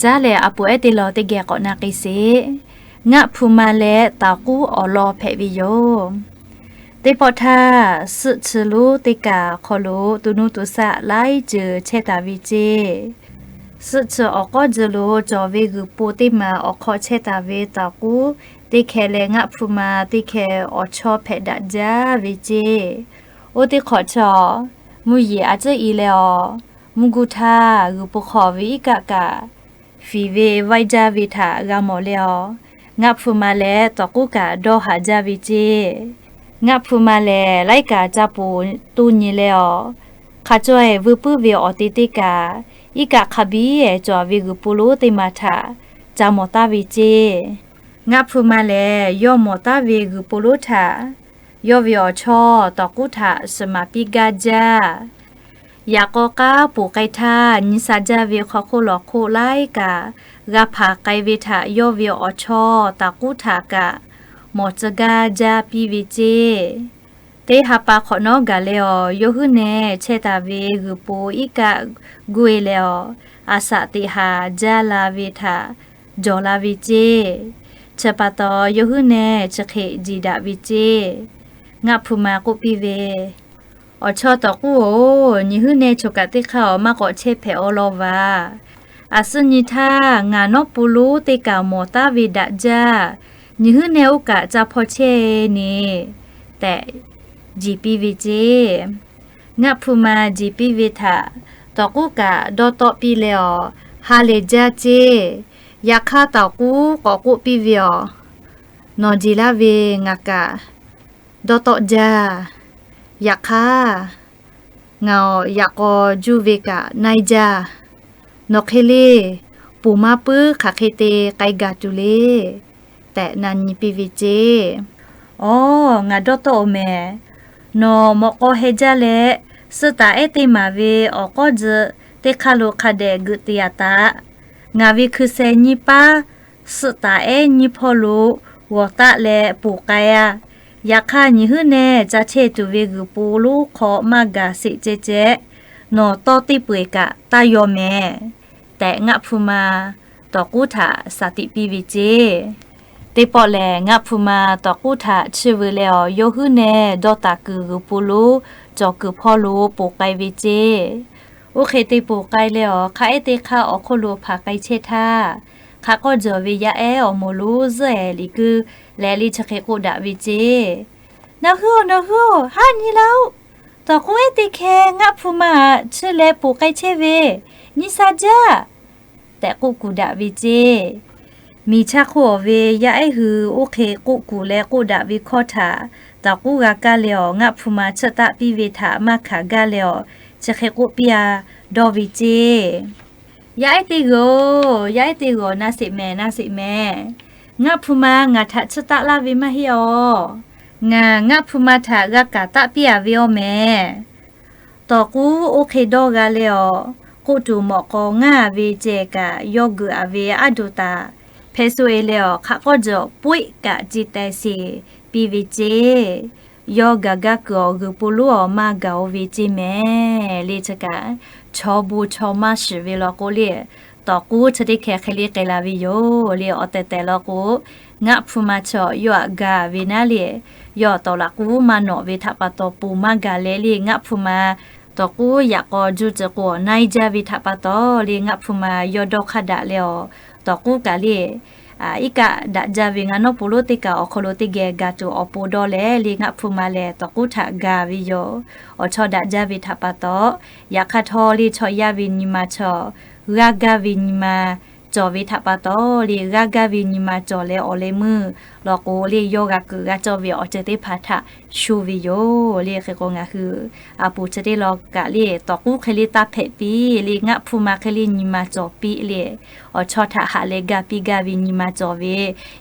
Caˉ lehˬ, a poˍ ehˉ teˇ lawn teˇ geh k'awꞈ na k'ai sheˍ. Ngaˆ hpu ma leh tawˍ k'uˉ awˬ lawn hpehꞈ ve yoˬ. Teˇ pawˆ htaˇ, suhˆ chi lonˉ teˇ kaˬ hk'aw lo to nuˇ to shaˆ laiˉ ceuˬ chehˇ taˍ ve ceˇ. Suhˆ chi awˬ k'awˉ tcuh lo cawˬ ve g'uiˬ po teˇ maˬ awˬ hk'aw chehˇ taˍ ve tawˍ k'uˉ teˇ hkeh leh ngaˆ hpu ma teˇ hkeh awˬ chawˇ hpehꞈ daꞈ jaˇ ve ceˇ. Oˇ teˇ hk'awꞈ chi, mvuhˇ yeˬ a ciˉ i leh awˬ, mvuhˇ guˇ htaˇ g'uiˬ po hk'aw ve iˉ kaˆ kaꞈ fiˍ ve vaiˇ jaˇ ve htaꞈ g'a mawˬ leh awˬ, ngaˆ hpu ma leh tawˍ k'uˉ kaꞈ dawˇ haˍ jaˇ ve ceˇ. Ngaˆ hpu ma lehˬ, laiˉ kaꞈ ca poˍ to nyi leh awˬ, hk'a cawˇ-e vuiˇ puiˉ ve awˬ te teˇ kaˬ, iˉ kaˆ hk'a biˇ-e cawˬ ve g'uiˬ po lonˉ teˇ maˬ htaꞈ ca mawˬ taˍ ve ceˇ. Ngaˆ hpu ma lehˬ, yawˇ mawˬ taˍ ve g'uiˬ po lonˉ htaꞈ yawˇ ve awˬ chawˇ tawˍ k'uˉ htaꞈ suhˍ maˍ piˇ gaˇ jaˇ. Yaꞈ k'aw k'aˉ poˬ k'ai htaˇ, nyi sha jaˇ ve hk'aw hk'oˆ lawˬ hk'oˆ laiˉ kaꞈ g'a hpanˍ k'ai ve htaꞈ yawˇ ve awˬ chawˇ tawˍ k'uˉ htaꞈ kaꞈ mawˬ tcuh gaˇ jaˇ piˇ ve ceˇ. Teˇ ha pa hk'awꞈ nawˉ gaˬ leh awˬ, yawˇ huiˉ nehˬ chehˇ taˍ ve g'uiˬ po iˉ kaˆ guˇ-e leh awˬ, a shaꞈ teꞈ haˍ jaˇ la ve htaꞈ jawˬ la ve ceˇ. Chi pa taw, yawˇ huiˉ nehˬ chi hk'e jiˬ daꞈ ve ceˇ. Ngaˆ hpu ma k'oˆ piˇ ve, Awˬ chawˇ tawˍ k'uˉ-oˬ, nyi huiˉ nehˬ choˬ kaꞈ teˇ hk'aˇ awˬ maˇ k'awꞈ chehˇ hpehꞈ awˬ lawn vaˬ. A suhˉ nyi htaˇ ngaˬ nawˉ po lonˉ teˇ kaˬ mawˬ taˍ ve daꞈ jaˇ. Nyi huiˉ nehˬ oˇ kaꞈ ca hpaw chehˇ-e ne tehꞈ jiˬ piˇ ve ceˇ. Ngaˆ hpu ma jiˬ piˇ ve htaꞈ tawˍ k'uˉ kaꞈ dawˇ tawˆ piˇ leh awˬ, ha lehˬ jaˇ ceˇ. Yaꞈ hk'aˇ tawˍ k'uˉ k'awꞈ k'oˆ piˇ ve awˬ, Nawˬ jeˬ laˇ ve ngaˬ kaꞈ dawˇ tawˆ jaˇ. Yaꞈ hk'aˇ, ngaˬ awˬ yaꞈ k'aw juˇ ve kaꞈ na-e jaˇ. Nawˬ hk'e le, poˬ maˇ puiˉ hk'aˬ hk'e te k'ai gaˬ tuˬ le tehꞈ na nyi piˇ ve ceˇ. Awˬ, ngaˬ dawˇ tawˆ-oˬ mehˍ. Nawˬ mawꞈ k'aw heh jaˇ leh, suhˆ taˍ ehˉ teˇ maˬ ve awˬ k'awˉ tcuh teˇ hk'aˇ lo hk'a dehꞈ geuꞈ te yaꞈ taˍ. Ngaˬ ve hkui sheh nyiˇ paˉ suhˆ taˍ ehˉ nyiˇ hpawˇ lo g'awˬ taˆ leh poˬ k'ai-a. Yaꞈ hk'aˇ, nyi huiˉ nehˬ ca chehˇ tuˬ ve g'uiˬ po lonˉ hk'aw maˇ gaˬ sheˍ ceh ceh, nawˬ tawˇ teˇ peu-eˬ kaꞈ taˇ yaw mehˍ tehꞈ, ngaˆ hpu ma tawˍ k'uˉ htaꞈ shaˍ tiꞈ piˇ ve ceˇ. Teˇ pawˆ lehˬ, ngaˆ hpu ma tawˍ k'uˉ htaꞈ chiˇ veu leh awˬ, yawˇ huiˉ nehˬ dawˇ taˍ kuiˬ g'uiˬ po lonˉ cawˬ kuiˬ hpawˇ lo poˬ k'ai ve ceˇ. Oˇ hk'e te poˬ k'ai leh awˬ, hk'a ehˉ teˇ hk'aˇ awˬ hk'oˆ lo hpanˍ k'ai chehˇ htaˇ, hk'a k'awˇ jawˬ ve yaˇ ehˉ awˬ moˍ lonˉ zuhˆ-e liꞈ kuiˇ leh le chi hk'e k'oˆ daꞈ ve ceˇ. Nawˬ hui-oˬ, nawˬ hui-oˬ, haˉ nyi laˇ-oˆ. Tawˍ k'uˉ ehˉ teˇ hkeh ngaˆ hpu ma htaꞈ chiˇ leh poˬ k'ai chehˇ ve, nyi sha jaˇ tehꞈ k'oˆ kuˬ daꞈ ve ceˇ. Miˬ chaˇ hk'oˆ awˬ ve yaˇ ehˉ hui oˇ hk'e k'oˆ kuˬ leh k'oˆ daꞈ ve hkawˇ htaꞈ tawˍ k'uˉ g'a kaˇ leh awˬ, ngaˆ hpu ma chiˇ taˆ piˇ ve htaꞈ maˇ hkanˍ gaˇ leh awˬ, chi hk'e k'oˆ piˇ-a dawˇ ve ceˇ. Yaˇ ehˉ teˇ g'uiˬ-oˬ, yaˇ ehˉ teˇ g'uiˬ-oˬ, na sheˍ mehˍ, na sheˍ mehˍ. Ngaˆ hpu ma ngaˬ htaꞈ chiˇ taˆ laˇ ve maˇ heˆ awˬ. Ngaˬ ngaˆ hpu ma htaꞈ g'a kaˍ taˆ piˇ-a ve awˬ mehˍ. Tawˍ k'uˉ oˇ hk'e dawˇ g'a leh awˬ, k'oˆ tuˬ mawꞈ k'aw ngaˇ ve ceh kaꞈ yawˇ geuꞈ-a ve aˉ duˬ taˍ hpehꞈ sho-e leh awˬ, hk'a k'awˇ jawˬ poˆ-eˆ kaꞈ ci teh sheˍ piˇ ve ceˇ. Yawˇ gaˬ gaˇ kuiˬ awˬ g'uiˬ po lonˉ awˬ maˇ gaˬ-o ve ceˇ mehˍ le. Chi kaꞈ chaw bon chaw maˇ shiˍ ve law k'o le, tawˍ k'uˉ chi teˇ hkeh hk'e le k'ai la ve yoˬ le. Awˬ tehˬ tehˬ law k'o, ngaˆ hpu ma chaw yawˇ htaꞈ gaˬ ve naˉ le, yawˇ tawˍ laꞈ k'uˉ maˇ nawꞈ ve htaꞈ pa taw, poˬ maˇ gaˬ leh le, ngaˆ hpu ma tawˍ k'uˉ yaꞈ k'aw juˇ tcuh k'o awˬ na-e jaˇ ve htaꞈ pa taw le, ngaˆ hpu ma yawˇ dawˇ hk'aˇ daꞈ leh awˬ, tawˍ k'uˉ kaꞈ le, iˉ kaˆ daꞈ jaˇ ve ngaˇ nawˉ po lonˉ teˇ kaˬ awˬ hk'aw lo teˇ geh gaˬ tuˬ awˬ pon dawˇ leh le, ngaˆ hpu ma lehˬ tawˍ k'uˉ htaꞈ gaˬ ve yoˬ. Awˬ chawˇ daꞈ jaˇ ve htaꞈ pa taw, yaꞈ hk'aˇ htawˇ le chaw yaˇ ve nyi ma chaw g'aˇ gaˇ ve nyi ma cawˬ ve htaꞈ pa taw le, g'aˇ gaˇ ve nyi ma cawˬ leh awˬ leh meuˇ law k'o le, yawˇ g'a kuiˬ g'a cawˇ ve awˬ ceuˬ teˇ hpaˍ htaꞈ shu ve yoˬ le. Hk'e k'o ngaˬ hui a poˍ chi teˇ lawn kaꞈ le, tawˍ k'uˉ hk'e le taˇ hpehꞈ piˇ le, ngaˆ hpu ma hk'e le nyi ma cawˬ piˇ le, awˬ chawˇ htaꞈ haꞈ leh gaˇ piˇ gaˇ ve nyi ma cawˬ ve,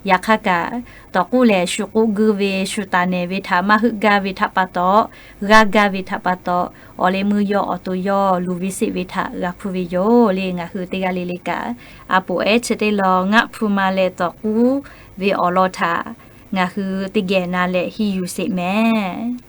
yaꞈ hk'aˇ kaꞈ tawˍ k'uˉ lehˬ shu k'oˆ guˇ ve shu taˍ nehˬ ve htaꞈ maˇ heuˆ gaˇ ve htaꞈ pa taw, g'aˇ gaˇ ve htaꞈ pa taw, awˬ leh meuˇ yawˇ awˬ to yawˇ luˬ ve sheˆ ve htaꞈ g'a hpuˇ ve yoˬ le. Ngaˬ hui teˇ g'aˇ le le kaꞈ, a poˍ ehˉ chi teˇ lawn ngaˆ hpu ma leh tawˍ k'uˉ ve awˬ lawn htaꞈ ngaˬ hui teˇ geh na leh henˇ yuˬ sheˍ mehˍ.